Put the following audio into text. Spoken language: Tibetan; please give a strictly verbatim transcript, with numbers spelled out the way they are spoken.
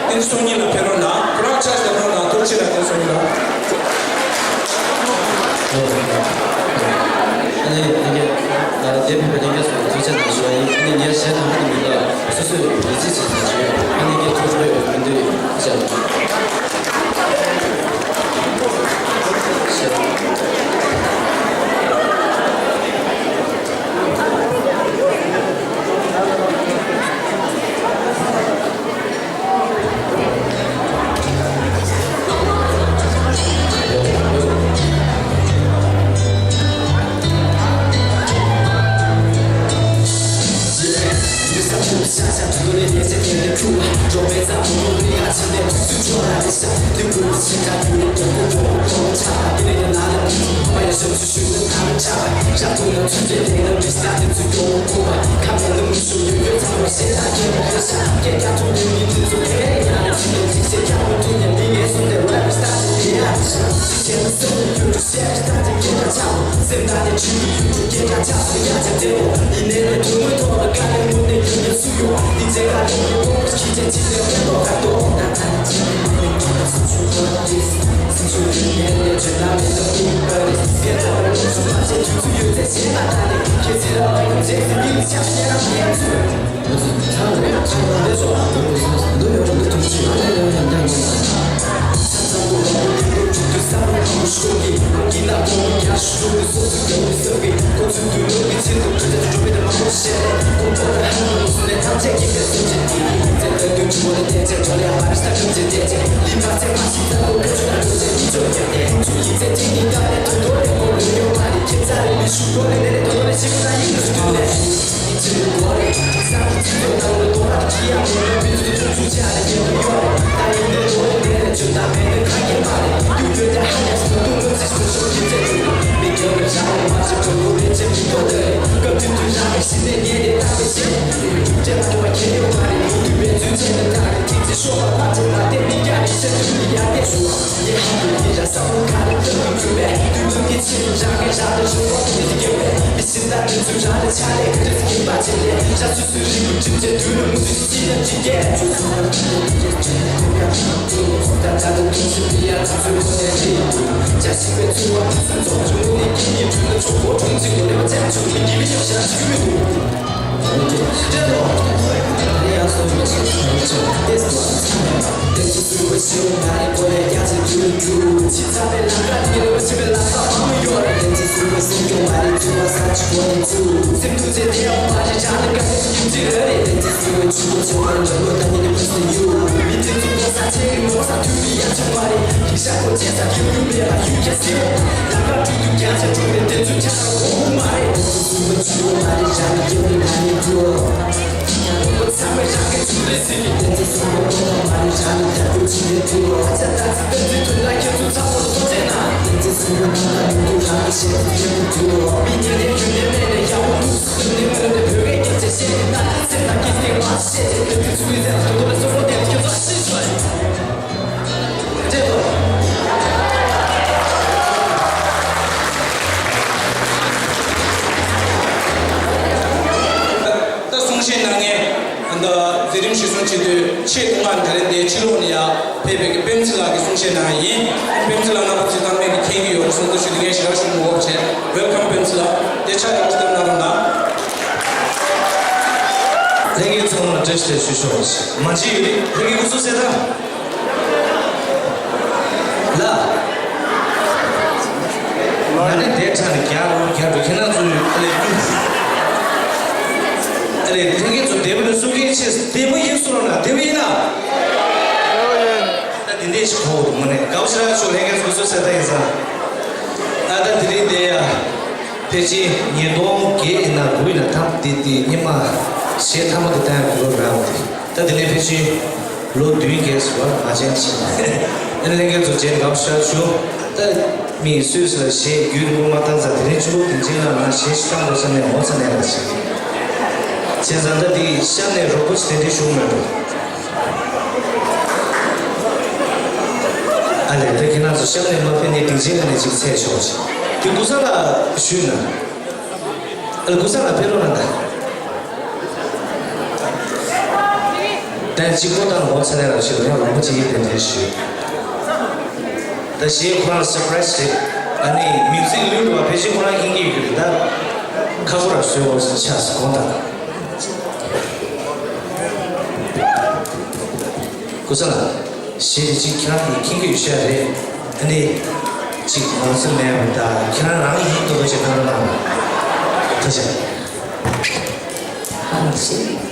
བསྟན་སྲུང་གཉིས་ལ་ཕེབས་རོགས་གནང་། ཁོ་རང་ཆ་ཞིག་ལ་ཕེབས་རོགས་གནང་། ཐུགས་རྗེ་ཆེ་གནང་། བསྟན་སྲུང་གཉིས་ལ། ཨ་ནི་ལྷན་རྒྱས་ད་འདིར་ཕེབས་པའི་ལྷན་རྒྱས་ཚོ་ཐུགས་རྗེ་ཆེ་གནང་ཞུ་བ་ཡིན། ཨ་ནི་ངས་གཞས་ནང་ཧ་གི་མི་འདུག་སོ་སོས་ཡིད་ཆེས་བྱེད་ཟེར་ཞུ། ཨ་ནི་ངས་ཐུགས་ཁྲོ་ཡོད་མི་འདུག་ཅེས། ད་གསུང་བཤད་གནང་མཁན་ད་མཛད་རིམ་གཞིར་བཟུང་བྱེད་དུས་ཆེས་ཐོག་མར་ད་རེས་འདིའི་ཕྱི་ལོགས་ནས་ཡར་ཕེབས་པའི་དཔེ་མཛོད་ལགས་ཀྱིས་གསུང་བཤད་གནང་ཡ་ཡིན། དཔེ་མཛོད་ལགས་རྣམ་པ་ཚོས་ཚང་མས་ཀྱིས་མཁྱེན་གྱི་ཡོད་རེད་བསམ་ཚུལ་ཞུ་དུས་ངས་ཞེ་དྲག་ཞུ་མི་དགོས་པ་བྱས། Welcome དཔེ་མཛོད་ལགས། དེ་ཆ་ཡག་པོ་ཞིག་བཏབ་གནང་རོགས་གནང་། ལྷན་རྒྱས་ཚང་མ་ལ་བཀྲ་ཤིས་བདེ་ལེགས་ཞུ་ཆོག་མ་གཅིག་ཡོད་རེད། ལྷན་རྒྱས་སྐུ་གཟུགས་གསལ་ཐང་། ལ། ང་ནི་དེ་ཕྲ་ནས་རྒྱག་རོགས་རྒྱག་འགྲོ། ཁྱེད་རང་ཚོ་ཨ་ལས་ཀྱུ། ཨ་ལས་ལྷན་རྒྱས་ཚོ་བདེ་པོ་ནས་གསུང་མཁན་ཆེ་བདེ་པོ་ཡིན་གསུང་རོགས་གནང་། བདེ་པོ་ཡིན་ན། ད་དེ་འདྲས་ཞིག་གོ་འདུག་དངོས་གནས་དགའ་པོ་ཞེ་དྲག་བྱུང་། ལྷན་རྒྱས་ཚོ་སྐུ་གཟུགས་གསལ་ཐང་ཡིན་ཙང་། ཨ་ད་དེ་རིང་དེ་ཡ། ཕལ་ཆེར་ཉིས་སྟོང་བརྒྱད་ཡིན་ན་དགུ་ཡིན་ན་ད་དེ་དེ་སྔོན་མ་གཞས་མཐའ་མ་དེ་བཏང་ཡ་གོ་སྐབས་རག་པ་དེ། ད་དེ་ནས་ཕལ་ཆེར་ལོ་བདུན་བརྒྱད་ཙམ་ལ་མ་བྱན་ཞིག་ཨ་ནི་ལྷན་རྒྱས་ཚོ་མཇལ་དགའ་པོ་ཞེ་དྲག་བྱུང་། ད་མི་སུས་ལ་གཞས་རྒྱུན་རིང་པོ་མ་བཏང་ཙང་དེ་རིང་ཕྱུག་པོ་དེ་འཇིགས་ལ་ང་གཞས་ཤིག་བཏང་དགོས་བསམ་ནས་འོ་ཙ་ནས་ལ་ཞིག་བྱས་ཙང་ད་དེ་གཤམ་ནས་རོགས་པོ་ཅིག་དེ་འདྲའི་བྱུང་མེད་འགྲོ། ཨ་ལས་ད་ཁྱེད་རང་ཚོ་གཤམ་ནས་མ་ཕེབས་ནས་སྡིངས་ཆའི་ཁ་ནས་ཅིག་ཚད་ཆོག་ཅིག་དེ་ཀུ་ས་ལ་ཞུས་ན། ཨ་ལ་ཀུ་ས་ལ་ཕེབས་རོགས་གནང་ད། གཅིག་པོ་དང་ངོ་ཚ་ལས་རང་ཞིག་ཡང་རོང་པོ་གཅིག་ཡིན་དེ་འདྲའི་ཞུ། ད་གཞས་ཁོ་རང་སར་པ་རའི་སི་རེད། ཨ་ནི་མིའུ་ཛིག་ལུས་འགྲོ་བ་ཕལ་ཆེར་ཁོ་རང་ཡིན་གྱི་ཡོད་རེད། ད་ཁ་ཁོ་རང་བཟོས་འོ་ཆགས་སུ་དགོངས་དག་ཀུ་ས་ལ། གཞས་དེ་གཅིག་ཁྱེད་རང་གིས་མཁྱེན་གྱི་ཡོད་ཤག་རེད། ཨ་ནི་གཅིག་ངོ་ཚ་མེད་པ་ད་ཁྱེད་རང་རང་གི་ཡིད་དུ་འོ་ཆེ་གནང་རོགས་གནང་། ཐུགས་རྗེ་ཆེ།